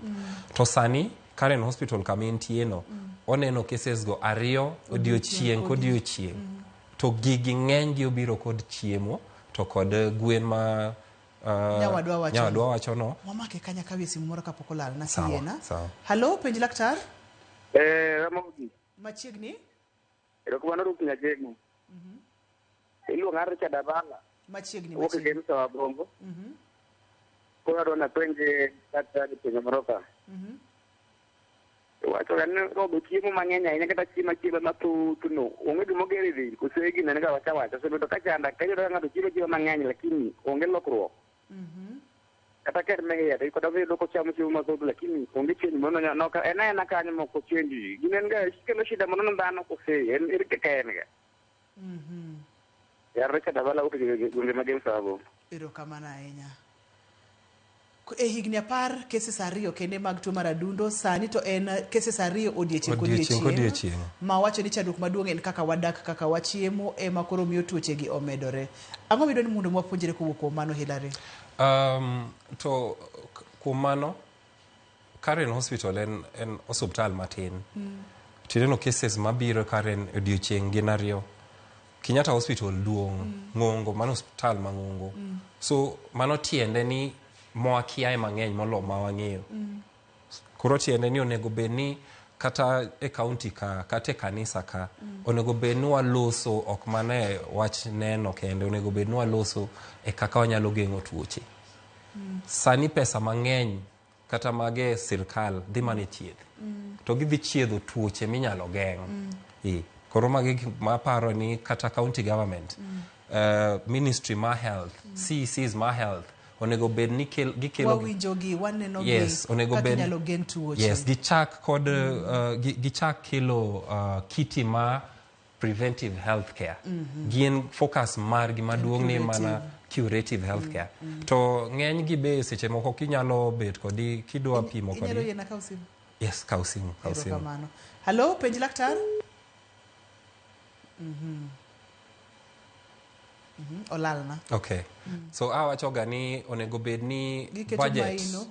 To sani Karen Hospital kama entie no, oneno cases go 2 odiochieng' kodiochieng'. To gigi ng'eny gi obiro kod chiemo to kod gwen ma Nyawadwa wacho. nyawadwa wacho no. Wamake kanya kawie simu moro kapok olal na Sawa, siena. sawa. Halo, penj laktar. Ramogi. Machiegni. Erokamano Ruth Nyagemo. Iluonga Richard Abala. Machiegni, Wuok e machiegni. Kemsa wa Bombo. Koro adwa napenje daktari penjo moro ka. Iwacho ga ni robo chiemo mang'eny ahinya kata chiemo achiema mathoth no onge gima ogero e del koso e gino en ga wacha wacha osebedo ka chanda ka iyudo ka ng'ato chiemo achiema mang'eny lakini onge lokruok. Kata ka en iye to kata iyudo kochamo chiemo mathoth lakini onge change moro no en aena kanyo mok ochange. Gino en ga kelo shida moro ne dhano kose en ere kaka en ga. Yar Richard Abala wuok e gwenge mag Kemsa wa Bombo. Erokamano ahinya. E higni 10 cases 2 kende mag tuo mar adundo, sani to en cases 2 odiechieng' Odiechieng' kodiechieng'. Ma wacho ni chandruok maduong' en kaka wadak, kaka wachiemo ema koro miyo tuoche gi omedore. Ang'o midwa ni mondo wapuonjre kowuok kuom mano, Hilary? To kuom mano, Karen Hospital en osuptal matin. Tineno cases mabiro Karen odiechieng' gin 2. Kenyatta Hospital duong', ng'ongo, mano osuptal mang'ongo. So mano tiende ni mwakiae mang'eny molo ma wang'eyo. Koro tiende ni onego bed ni kata e county ka, kata e kanisa ka, onego bed ni waloso ok mana e wach neno kende, onego bed ni waloso e kaka wanyalo geng'o tuoche. Sani pesa mang'eny kata mage sirkal dhi mana e thieth. To gidhi chiedho tuoche minyalo geng'. Koro magi gik ma aparo ni kata county government, ministry ma health, CECs ma health, onego bed ni gikelo Wawinjogi, waneno gi Yes, onego kaka bed inyalo geng' tuoche. Yes, gichak kod gichak kelo kiti ma preventive health care. Gin focus margi maduong' ni mana curative health care. To ng'eny gi be seche moko kinyalo bet kodi kidwa pimo Inyalo kodi. yiena kaw simu? Yes, kaw simu, kaw simu. Erokamano. Halo, penj laktar. Olalna. Okay. So awacho ga ni onego bed ni Giketo budget, maino.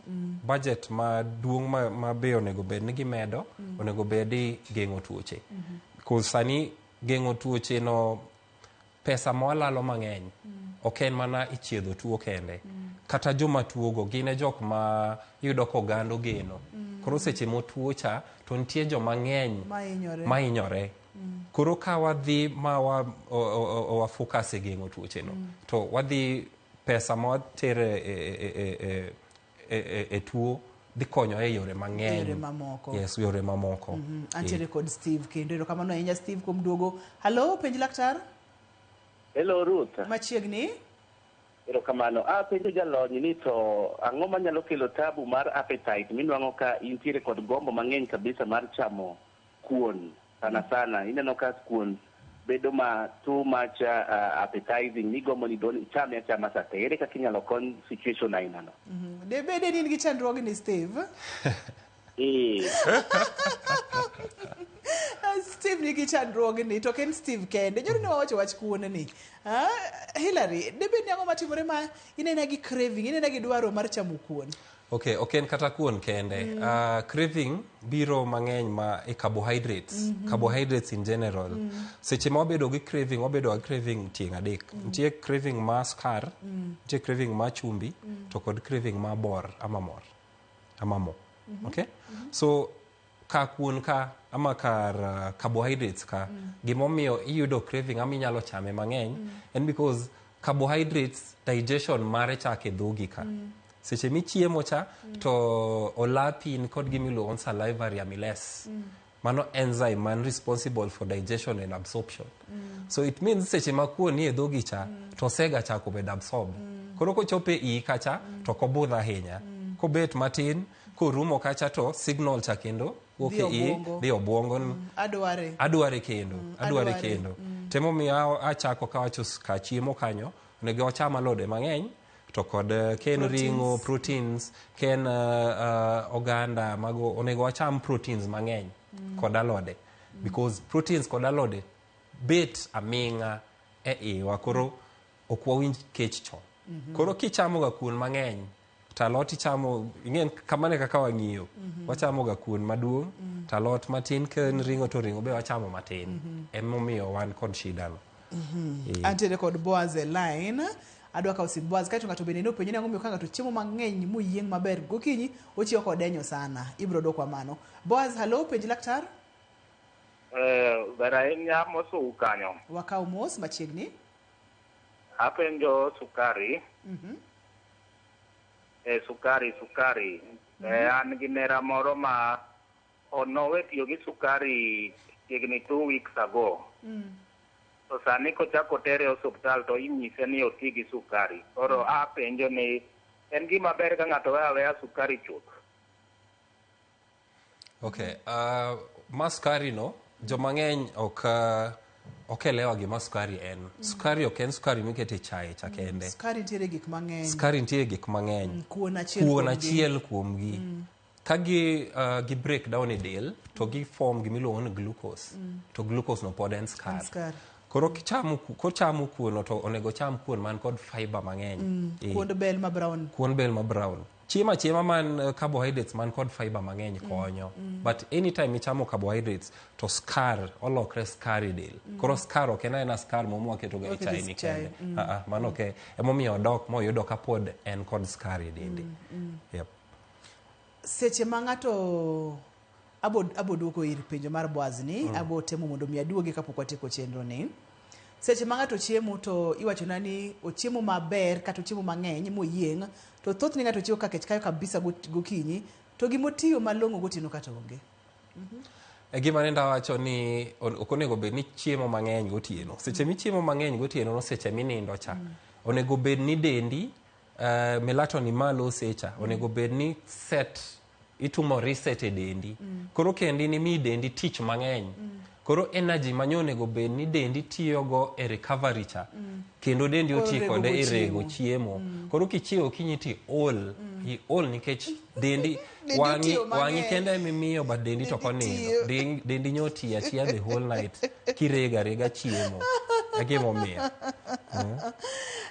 budget maduong' ma be onego bed ni gimedo, onego bed ni geng'o tuoche. Because sani geng'o tuoche no pesa ma walalo mang'eny ok en mana ichiedho tuo kende. Kata joma tuogo gin e jok ma iyudo ka oganda ogeno. Koro seche motuo cha to nitie joma ng'eny Mahinyore. mahinyore. Koro ka wadhi ma wa focus e geng'o tuoche no, to wadhi pesa ma watere e tuo dhi konyo e yore mang'eny. Yore mamoko. Yes, yore mamoko. Antiere kod Steve kendo. Erokamano ahinya Steve kuom duogo. Halo, penj laktar. Hello Ruth. Machiegni. Erokamano. Apenjo jalony ni to ang'o manyalo kelo tabu mar appetite minwang'o ka intiere kod gombo mang'eny kabisa mar chamo kuon sana sana. Ineno ka kuon bedo ma too much appetizing migombo ni don ichame achama sa te. Ere kaka inyalo kony situation aina no? De bede ni in gi chandruogni Steve? Steve nigi chandruogni to ok en Steve kende. Nyoro ne wawacho wach kuon ni. Hillary, debed ni ang'o matimore ma inena gi craving, inena gi dwaro mar chamo kuon? Okay, ok en kata kuon kende. Craving biro mang'eny ma e carbohydrates. Carbohydrates in general. Seche ma wabedo gi craving, wabedo gi craving tieng' adek. Nitie craving ma sukar, nitie craving ma chumbi, to kod craving ma bor ama mor. Ama mo. Okay? So ka kuon ka ama kar carbohydrates ka, gimomiyo iyudo craving ama inyalo chame mang'eny, en because carbohydrates digestion mare chak e dhogi ka. Seche michiemo cha, to olapi ni kod gimiluongo ni salivary amylase. Mano enzyme man responsible for digestion and absorption. So it means seche ma kuon ni e dhogi cha, to osega chako bedo absorb. Koro kochopo e iyi kacha, to ok obudh ahinya. Kobet matin, korumo kacha to signal cha kendo wuok Dhi e iyi, obwongo. dhi obwongo. Adware. Adware kendo, adware Adware. kendo. Temomiyo achako kawacho ka chiemo kanyo onego wacham alode mang'eny to kod ka en ring'o, proteins, ka en oganda mago onego wacham proteins mang'eny kod alode, because proteins kod alode bet aming'a e iwa, koro ok wawinj kech chon. Koro kichamo ga kuon mang'eny to alot ichamo ing'e kamano e kaka wang'iyo. Wachamo ga kuon maduong' to alot matin, ka en ring'o to ring'o be wachamo matin. Emomiyo wan kod shida no. Antiere kod Boaz e line. Adwa kawo sim Boaz kaeto ng'ato bende nopenjo ni ang'o momiyo ka ng'ato chiemo mang'eny moyieng' maber gokinyi ochiewo kodenyo sana. Ibiro dwokwa mano. Boaz, hello, penj laktar. Ber ahinya, mosou kanyo. Wakaw mos machiegni. Apenjo sukari. Sukari. An gi nera moro ma onowe tiyo gi sukari chiegni 2 weeks ago. To sani kochako tere e osuptal to inyise ni oti gi sukari. Koro apenjo ni en gima ber ka ng'ato weyo aweya sukari chuth? Okay, ma sukari no, joma ng'eny ok elewa gima sukari en. Sukari ok en sukari mikete chae cha kende. Sukari nitiere gik mang'eny. Sukari nitie gik mang'eny. Kuon achiel Kuon kuomgi. Achiel kuomgi. Ka gi break down e del to gi form gimiluongo ni glucose. To glucose no pod en sukari. Sukari. Koro kichamo kochamo kuon no to onego cham kuon man kod fiber mang'eny. Kuond bel ma brown. Kuon bel ma brown. Chiemo achiema man carbohydrates man kod fiber mang'eny konyo. But anytime ichamo carbohydrates to skar olokre skar e del. Koro skar ok en aena skar mo mwaketo ga e Waketo chai ni chai, kende. Ah, ah, mano ok emomiyo odok moyudo ka pod en kod skar e dende. Yep. Seche ma ng'ato abo duoko ir penjo mar Boaz ni, abo temo mondo mi aduogi kapok watieko chenro ni. Seche ma ng'ato chiemo to iwachona ni ochiemo maber kata ochiemo mang'eny moyieng', to thothne ng'ato chiemo ka kech kayo kabisa gokinyi, to gimotiyo malong'o gotieno kata onge. E gima nenda wacho ni ok onego bed ni chiemo mang'eny gotieno. Seche michiemo mang'eny gotieno no, seche minindo cha, onego bed ni dendi melatonin malo secha, onego bed ni set itumo reset e dendi. Koro kendi ni mi dendi tich mang'eny. Koro energy manyo onego bed ni dendi tiyogo e recovery cha, kendo dendi Koro oti rego kode go e rego chiemo. Chiemo. Koro kichiewo okinyi ti ol, iol nikech dendi Dendi wang'i otiyo wang'i mang'eny. kende emimiyo, but dendi to ok onindo. Tiyo. Dendi nyo tiyo atiya the whole night kirego arega chiemo. E gimomiyo.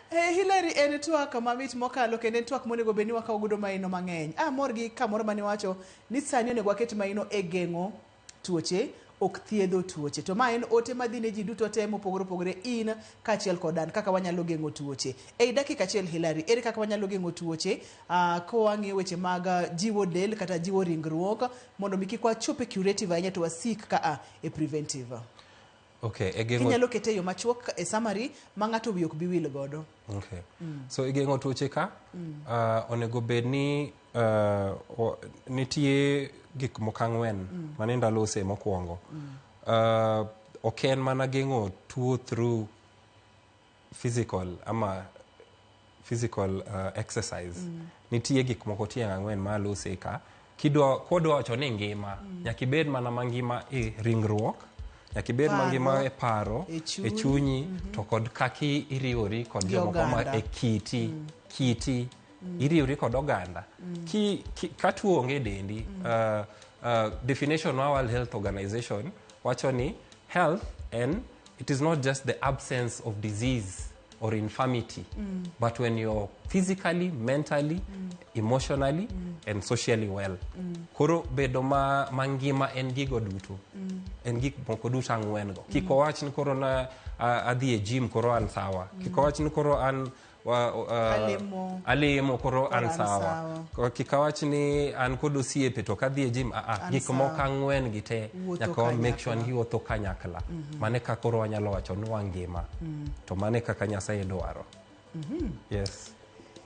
Hey, Hillary, en twak mamit mokalo kendo en twak monego bed ni wakawo godo maino mang'eny. Amor gi kamoro mane wacho ni sani onego waket maino e geng'o tuoche, ok thiedho tuoche. To ma en ote madhi ne ji duto te mopogore opogore, in kaachiel kod an, kaka wanyalo geng'o tuoche. Ei dakika achiel, Hillary, ere kaka wanyalo geng'o tuoche ka wang'iyo weche mag jiwo del kata jiwo ringruok mondo mi kik wachop e curative ahinya to wasik ka e preventive? Okay, e geng'o Inyalo kete e yo machuok e summary ma ng'ato wiye ok bi wil godo. Okay. So e geng'o tuoche ka, onego bed ni nitie gik moko ang'wen mane ndalose mokwongo. Ok en mana geng'o tuo through physical ama physical exercise. Nitie gik moko tieng' ang'wen ma alose ka. Kidwa kodwa wacho ni ngima, nyaka ibed mana mangima e ringruok, nyaka ibed Paro, mangima e paro, e chuny, e chunyi, to kod kaki iriwori kod Gi jomoko ma oganda. e kiti iriwori kod oganda. Ka tuo onge e dendi, definition mar World Health Organization wacho ni health and it is not just the absence of disease or infirmity, but when you're physically, mentally, emotionally and socially well. Koro bedo ma mangima en gigo duto, en gik moko duto ang'wen go. Kik wawach ni koro na adhi e gym koro an sawa. Kik wawach ni koro an Alemo. Alemo koro Koro an an sawa. sawa. Kik awach ni an kod osiepe to kadhi e gym, An gik moko sawa. ang'wen gi te Wuotho nyaka wa make sure ni kanyakla. giwuotho kanyakla. Mano e kaka koro wanyalo wacho ni wangima, to mano e kaka Nyasaye dwaro. Yes.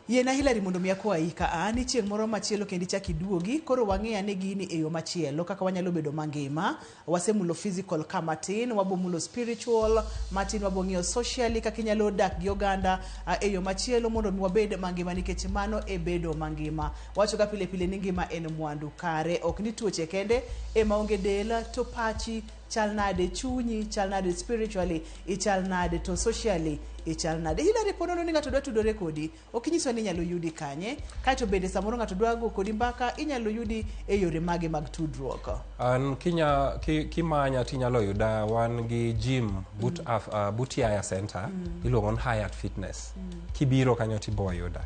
Yiena, Hilary, mondo mi akwayi ka a ni chieng' moro machielo kendo ichak iduogi koro wang'i ane gini e yo machielo kaka wanyalo bedo mangima. Wasemulo physical ka matin, wabomulo spiritual matin, wabong'iyo socially kaka inyalo dak gi oganda e yo machielo mondo mi wabed mangima, nikech mano e bedo mangima. Wacho ga pile pile ni ngima en mwandu, kare ok ni tuoche kende ema onge del to pachi. Chal nade chunyi, chal nade spiritually, ichal nade to socially, ichal nade. Hilary, po nono ni ng'ato dwa tudore kodi, ok inyiswa ni inyalo yudi kanye, kaeto bende samoro ng'ato dwa go kodi mbaka, inyalo yudi e yore mage mag tudruok? An kinya kimanya tinyalo yuda wan gi gym but, but Yaya Center iluongo ni Hyatt Fitness. Kibiro kanyo tibo yuda.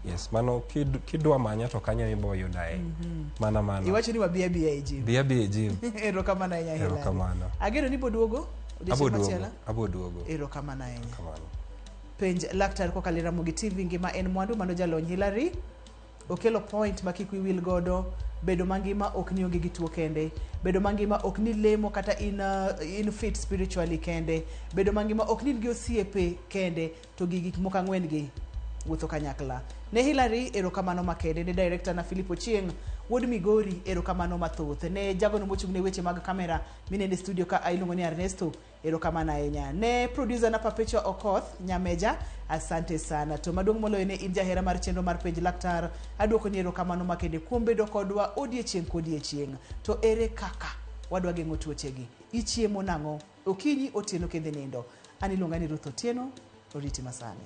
Yes, mano kidwa manya to kanyo ibo yudae. Mana mano. Iwacho ni wabi abiya e gym. Bi abiya e gym. Erokamano ahinya Hilary. Erokamano. Ageno ni boduogo Abo odiechieng' duogo. machielo. Abo duogo. Erokamano ahinya. Kamano. Penj laktar kokalo e Ramogi TV ngima en mwandu mano jalony Hilary okelo point ma kik wiwil godo bedo mangima ok ni onge gi tuo kende bedo mangima ok ni lemo kata in fit spiritually kende bedo mangima ok ni in gi osiepe kende to gi gik moko ang'wen gi wuotho kanyakla ne Hilary erokamano makende ne director na Philip Ochieng wuod Migori erokamano mathoth ne jagono mochung' ne weche mag kamera minene studio ka iluongo ni Ernesto erokamano ahinya ne producer na Perpetua Okoth Nyameja asante sana to maduong' moloyo ne in jahera mar chenro mar penj laktar aduoko ni erokamano makende kuom bedo kodwa odiechieng' kodiechieng' to ere kaka wadwa geng'o tuochegi ichiemo nang'o okinyi otieno kendo nindo an iluonga ni Ruth Otieno oriti masani.